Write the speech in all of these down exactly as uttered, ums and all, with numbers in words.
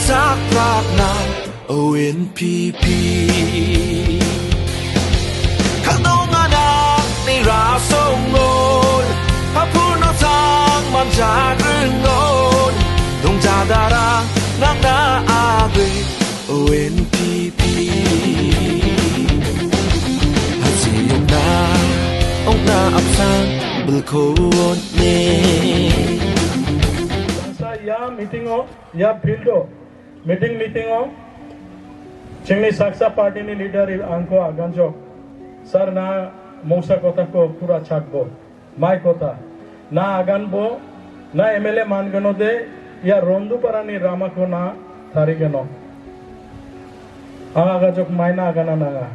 Dakrakna O N P P. Kadongan ni rasongol, hapuno sang manjak ringol, dong jadara nangna agwe O N P P. Hasi yongna, ongna apsan, belko ne. Sa ia meeting-o, ia field-o, meeting, meeting-o, chingni saksa party-ni leader angko aganjok. Sir, na mungsa kotako pura chakbo. Mai kota. Na aganbo, na M L A mangenode, ia Ronduparani ramako na tarigeno. Ang aganjok maina agana nanga.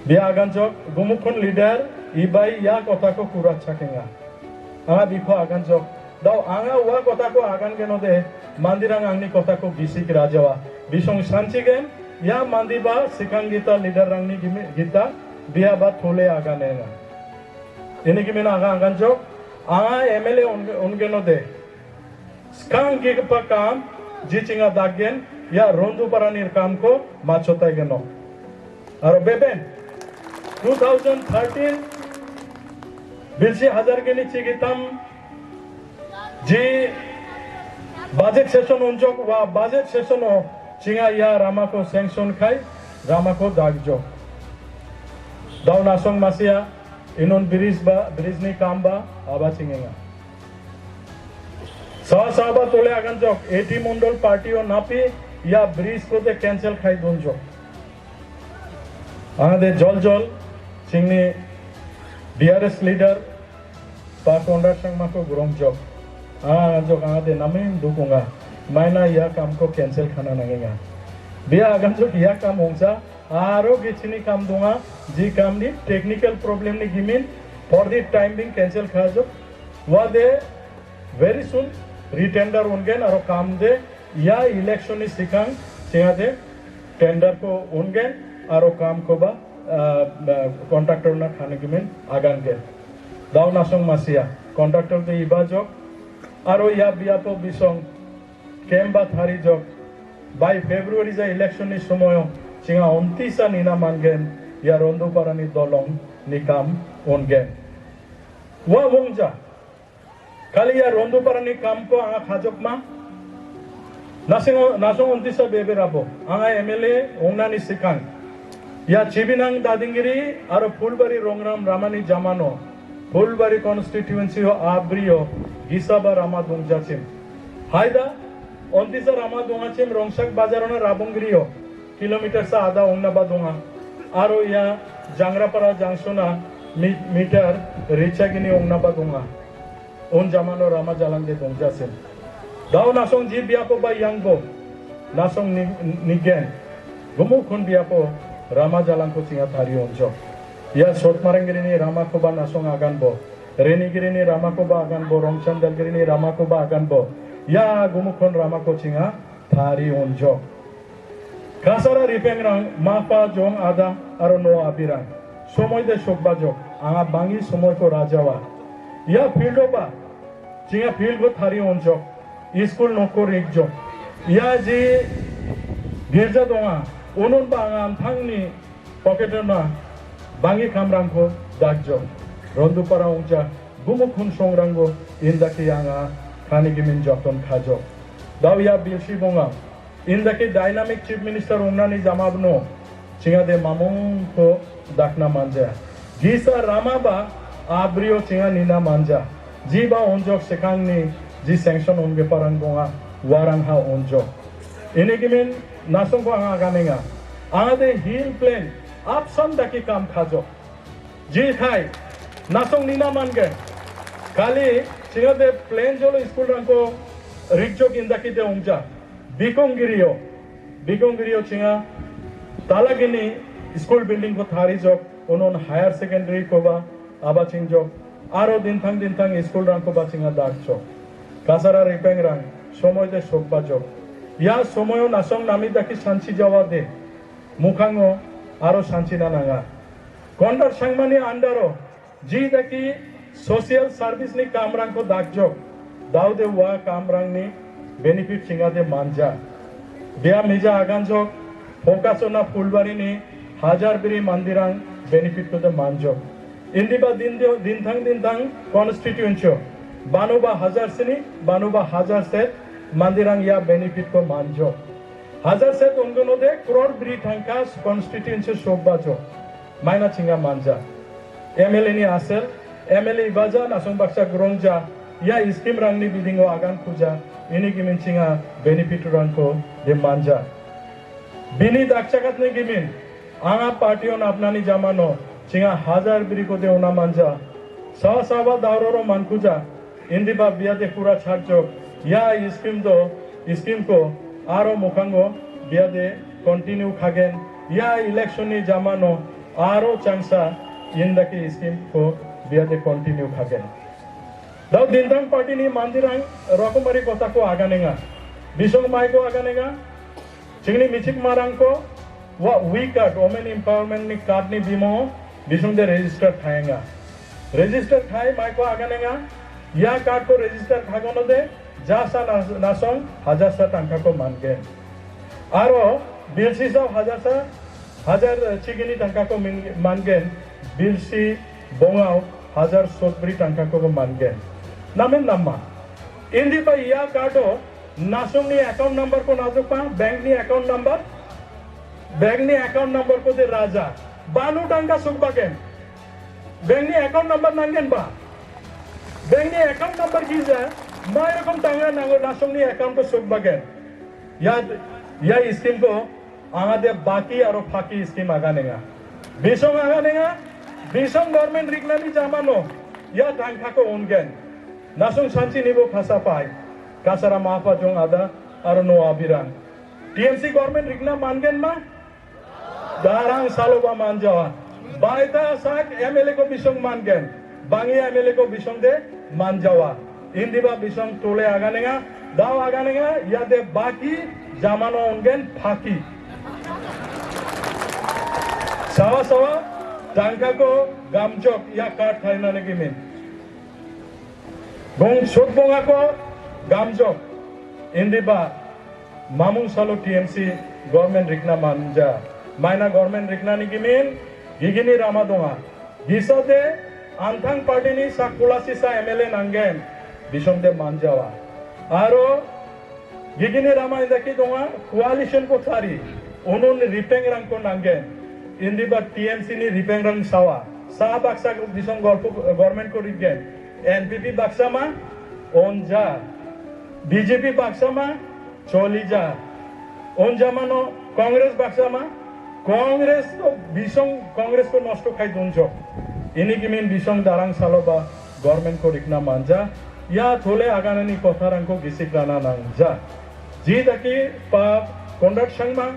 Bia aganjok, gumukhon leader, ibai ia kotako pura chakenga. Anga biko aganjok, dao anga ua kotako agangenode, mandirang angni kotako gisik rajawa. Bisong sanchigen, ia mandiba sikang gita leader-rangni gimi-, gita, bia ba tole aganenga. Ini gimin anga aganjok, anga M L A on-, ongenode. Skang gigipa kam, jichinga daggen, ia Ronduparani kamko machotaigeno. Aro beben, two thousand thirteen, bilsi hajar gini chigitam, ji budget session unjok wa budget session o chinga ia ramako sanction khai, ramako dagjok. Dao nasong masia, inon bridge ba, bridge ni kam ba, aba chingenga. Sawa sawa ba tole aganjok, A T Mondol party o napi, ia bridge ko de cancel khai donjok. Angade jol jol, chingni D R S leader, pa Conrad Sangma ko gurongjok. Aganjok angade namin dukunga, maina ia kam ko cancel khana nangenga. Bia aganjok ia kam ongsa, aro gichini kam donga, ji kam ni technical problem ni gimin, for the time being cancel khajo. Wade very soon retender ongen aro kam de ia election ni sikang chingade tender ko ongen aro kam ko ba, ah, ah, contractor na khani gimin agangen. Dao nasong masia, contractor de ibajok, aro ia biapo bisong kemba tharijok, by February ja election ni somoyo, chinga ontisa nina mangen, ia Ronduparani dolong ni kam ongen. Wa wongja, kali ia Ronduparani kamko anga khajokma, nasing-, nasong ontisa bebe rabo, anga M L A ongnani sikang. Ia Chibinang Dadinggiri aro Phulbari Rongram ramani jamano, Phulbari constituency o abrio gisa ba rama dongjachim. Haida, ontisa rama dongachim Rongsak Bazar ona Rabonggiri o, kilometer sa ada ongna ba donga. Aro ia Jangrapara junction a mi-, meter richagini ongna ba donga. Un jamano rama jalangde dongjasin. Dao nasong ji biapo ba yangbo, nasong ni-, nigen, gumukhon biapo rama jalangko chinga tari onjok. Ia Sotmarenggirini ramako ba nasong aganbo, Renigirini ramako ba aganbo, Rongchandalgirini ramako ba aganbo, ia gumukhon ramako chinga tari onjok. Kasara ripengrang, mapa jong ada aro no abirang. Somoi de sokbajok, anga bangi somoi ko rajawa. Ia field ba, chinga field ko tari onjok. School noko rikjok. Ia ji girja donga, unun ba anga antangni pocket na bangi kamrangko dakjok. Rondupara ongja, gumukhon songrangbo indake anga kani gimin joton kajok. Dao ia bilsi bonga. Indake dynamic chief minister ongnani jamabno chingade mamungko dakna manja. Gisa ramaba abrio chinga nina manja. Jiba onjok sekangni ji sanction ongeparang donga, warangha onjok. Ini gimin nasongko anga aganenga. Angade hill plain apsan dake kam kajok. Ji khai, nasong nina mangge. Kali, chingade plain jolo school rangko rikjok indakide ongja. Bikong girio, Bikong girio chinga talagini school building ko tari jok, unon higher secondary ko ba aba chingjok, aro dintang dintang school rangko ba chinga dak jok. Kasara ripeng rang, somoi de sok ba jok. Ya somoyo nasong nami daki sanchi jawa de, mukango aro sanchi nananga. Kondar Sangmani andaro, ji daki social service ni kamrangko dakjok, daude ua kamrangni benefit chingade manja. Bia mija aganjok, Focus ona Phulbarini hajar biri mandirang benefit kode manjok. Indiba din-, dintang-dintang constituency, banuba hajar sini, banuba hajar set mandirang ia benefit ko manjok. Hajar set onggonode crore biri tangka constituency sobbajo. Maina chinga manja. M L A ni asel, M L A ibaja nasong baksa grongja, ia scheme rangni bidingo agan kuja, ini gimin chinga benefit rangko de manja. Bini dakchakatni gimin, anga party on apnani jamano, chinga hajar biriko de ona manja. Sawa sawa dauroro mankuja, indiba biade kura chakjok, ia scheme do, scheme ko, aro mokango, biade continue kagen, ia election ni jamano, aro changsa, indaki scheme ko, biade continue kagen. Dau dintang party ni mandirang, rokomari kota ko aganenga. Bisong mai ko aganenga, Chingni michik marangko wa we card, women empowerment ni card ni bimo bisungde register khaenga. Register khai maiko aganenga, ia card ko register khagonode jasa nas-, nasong hajar sa tangka ko mangen. Aro bilsi sa hajar sa, hajar chigini tangka ko min-, mangen, bilsi bongao hajar sotbri tangka ko mangen. Namen nama. Indi ba ia card o Nasongni account number ko najokba, bank ni account number. Bank ni account number ko de raja. Banu tangka sukbagen. Bank ni account number nanggen ba. Bank ni account number gija, mai rokom tangka nango nasongni account ko sukbagen. Ya, ya scheme ko Angade baki aro phaki scheme aganenga. Bisong aganenga, bisong government riknani jamano, ia tangkako ongen. Nasong sanchi nibo kasapai, kasara mapa jong ada, aro no abirang. T M C government rikna mangen ma? Darang saloba manjawa. Baita sak M L A ko bisong mangen. Bangi M L A ko bisong de manjawa. Indiba bisong tole aganenga, dao aganenga, yade baki jamano ongen phaki. Sawa sawa, tangkako gamjok ia card khainani gimin. Bong sot bongako gamjok. Indiba mamung salo T M C government rikna manja. Maina government riknani gimin, gigini rama donga. Bisode, antang party ni sak pulasi sa M L A nanggen, bisongde manjawa. Aro, gigini rama indaki donga, coalition ko tari, unun ripeng rangko nanggen, indiba T M C ni ripeng rang sawa, sa baksa ko bisong golpo, government ko rigen, N P P baksa ma, onja, B J P baksa ma, Cholija. Onjamano Congress baksama, Congress to bisong, Congress ko nosto khai donjok. Ini gimin bisong darang saloba government ko rikna manja. Ya thole aganani kotharangko gisik rana nangja. Ji daki pa Conrad Sangma,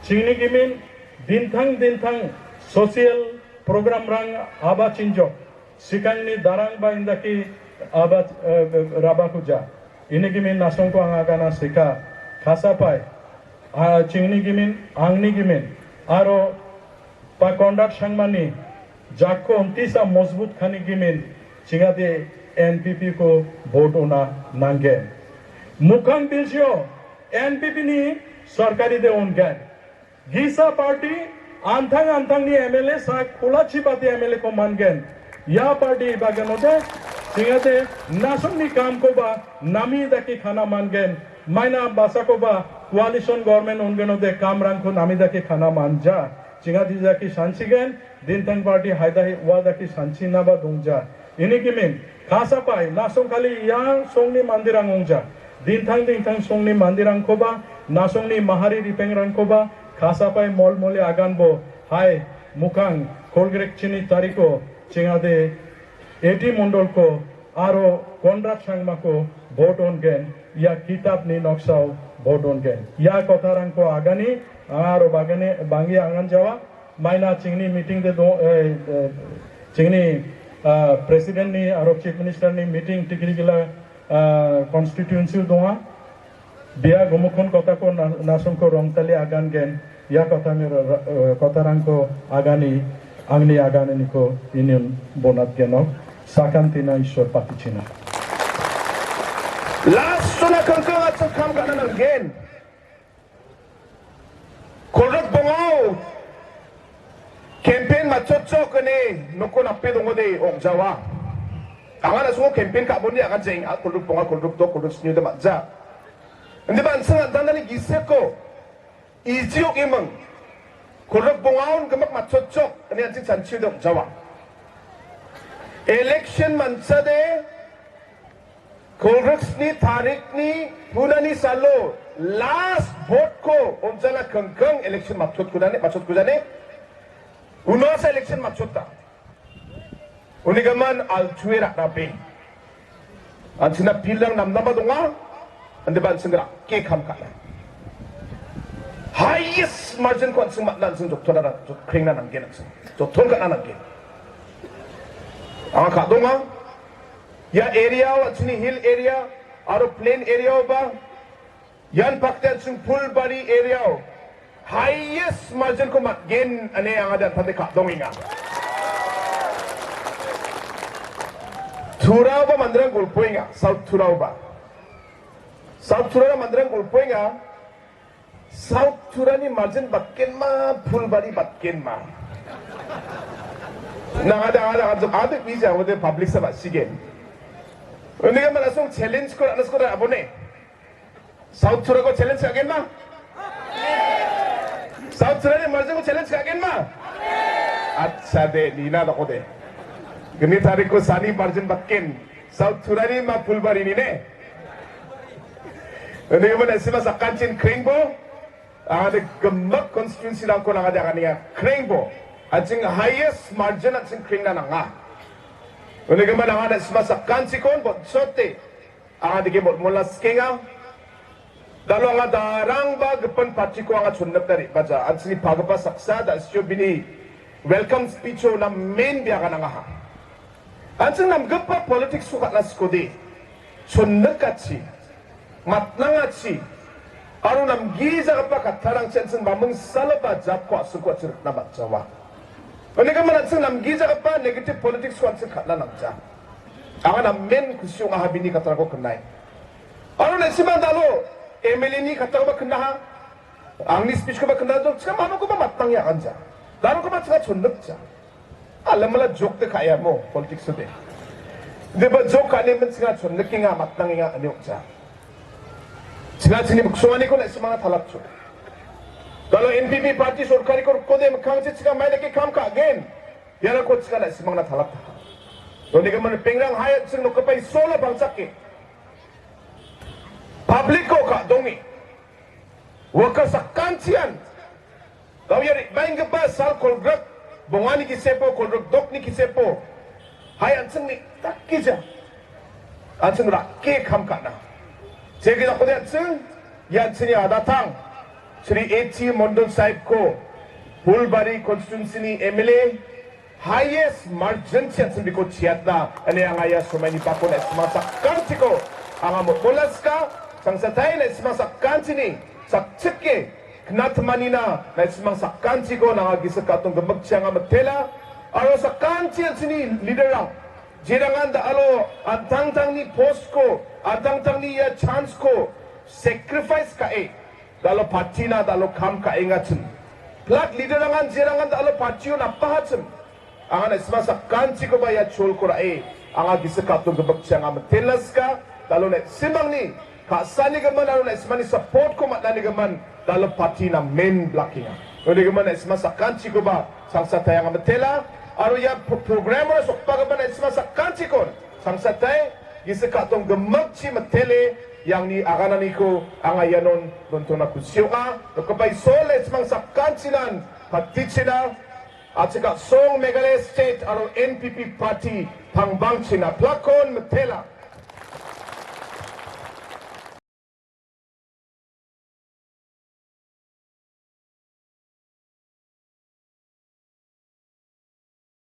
chingni gimin dintang dintang social program rang aba chinjok. Sikangni darang ba indaki aba, eh, rabakuja. Ini gimin nasongko ang agana sika. Kasapai. Ah, chingni gimin, angni gimin. Aro pa Conrad Sangmani. Jakko untisa mojbut khani gimin. Chingade N P P ko vote ona nanggen. Mukang bilsio N P P ni sorkari de ongen. Gisa party, antang-antangni M L A sak kulachi bati M L A ko mangen. Ya party baganode, singate nasongni kamkoba nami daki khana mangen. Maina basakoba coalition government ongenode kamrangko nami daki khana manja. Chingati daki sanchigen, dintang party haida hi ua daki sanchinaba dongja. Ini gimin, kasapai, nasong kali ia songni mandirang ongja. Dintang dintang songni mandirangkoba, nasongni mahari ripengrangkoba, kasapai molmoli aganbo, hai, mukang, kolgrek chini tariko, chingade, A T Mondolko, aro Conrad Sangmako, vote ongen, ia kitabni noksao, vote ongen. Ia kotarangko agani, aro bagani, bangi angan jawa, Maina chingni meeting de do, eh, eh, chingni, ah, President ni aro Chief Minister ni meeting tikiri gila, ah, constituency donga. Bia gomokon kota ko na-, nasong ko rongtali agan gen, ya kota mi ra-, ra-, eh, kota rang ko agani angni agan ni ko inin bonat geno. Sakan tina Ishwar pati china. Last suna kangkang atsa kam kana nang gen. Kolgrik bongao campaign matchotchok ine nokko nape dongode ong·jawa. Anga na·songo campaign ka·boni anga jeng·a kolgrik bonga, kolgrik dok, kolgrik sniode man·ja. Indiba an·ching an·tangtangni gisiko ijio iming. Kolgrik bongaon gimik matchotchok ine an·ching chanchiode ong·jawa. Election manchade kolgrik sni tarikni punani salo last vote-ko on·jana kingking election matchotkuda ine, matchotkujane. Uno sa election matchota. Unigimin alchue ra·nabe. An·chingna pilrang namnaba donga. Indiba an·ching rake kam ka·na. Highest margin-ko an·ching man·na an·ching joktona, jok-, krengna nanggen an·ching. Jotton ka·na nanggen. Anga ka·donga. Ia area-o an·chingni hill area aro plain area-oba ian pakde an·ching Phulbari area-o highest margin-ko man·gen ine anga de an·tangte ka·dongenga. Turaoba manderang golpoenga, South Turaoba. South Turara manderang golpoenga, South Turani margin batgenma, Phulbari batgenma. Nangada, nangada, nangada, ade bija, ode public sa ba sigen. Unigimin na·song challenge-ko, na·song abone. South Turako challenge ka·genma? South Turani margin-ko challenge ka·genma? Acha de, nina dakode. Gni tarikko sani margin batgen. South Turani ma Phulbarini ne? Unigimin na·simang sakantin krengbo. Angade gimik constituency-rangko angade anganiga krengbo. An·ching highest margin an·ching krengna nanga. Unigimin anga na·simang sakantikon botsote. Anga dike botmola sikenga. Da·alo anga darangba gipin party-ko anga chonnikna re·baja. An·chingni pagipa saksa da·sio bini welcome speech-o namen biagan angaha. An·ching namgipa politics-ko ka·na sikode. Chonnikachi, matnangachi, aro namgijagipa kattarangchi an·ching baming saloba japko a·songko an·ching rikna man·jawa. Unigimin an·ching namgijagipa negative politics-ko an·ching ka·na nangja. Anga namen kusi ong·aha bini kattarangko knai. Aro na·simang da·alo M L A-ni kattarangkoba knaha. Angni speech-koba knado, chika mamakoba mattange aganja. Da·alokoba chika chonnikja. Alamala joke de ka·e amo, politics-ode. Deba joke ka·e min chika chonnikenga, mattangenga ine ong·ja. Chika chini miksonganiko na·simangna talapcho. Da·alo N P P party sorkariko rikode mikkangchi chika maidake kam ka·gen. Iarangko chika na·simangna talaptaha. Donigimin pengrang hai an·ching nokgipa Isola bangchake. Public-ko ka·donge. Uaka sakantian. Gauya re·baenggipa sal kolgrik bongani gisepo, kolgrik dokni gisepo. Hai an·ching ne·takija. An·ching rake kam ka·na. Jegi dakode an·ching, ia an·chingni adatang. Shri A T Mondol sahibko, Phulbari constituency-ni M L A, highest margin-chi an·ching biko chiatna, ine anga ia somaini bakon na·simang sakantiko anga motmolaska, changsatai na·simang sakantini, sakchike, knatmanina, na·simang sakantiko nanga gisik ka·tong gimikchi anga mitela, aro sakanti an·chingni leader-rang, jerangan da·alo an·tangtangni post-ko, an·tangtangni ia chance-ko sacrifice ka·e, da·alo party-na da·alo kam ka·engachim. Plak leader-rangan jerangan da·alo party-o napahachim. Anga na·simang sakantikoba ia cholko ra·e, anga gisik ka·tong gimikchi anga mitelaska, da·alo na·simangni ka·sanigimin aro na·simangni support-ko man·anigimin da·alo party namen blakenga. Unigimin na·simang sakantikoba changsatai anga mitela, aro ia pro-, program-o sokbagipa na·simang sakantikon changsatai, gisik ka·tong gimikchi mitele, iangni agananiko anga ianon dontona kusi ong·a. Nokgipa Isol na·simang sakantinan patichina, a·chik a·song Meghalaya State aro N P P party pangbangchina plakon mitela.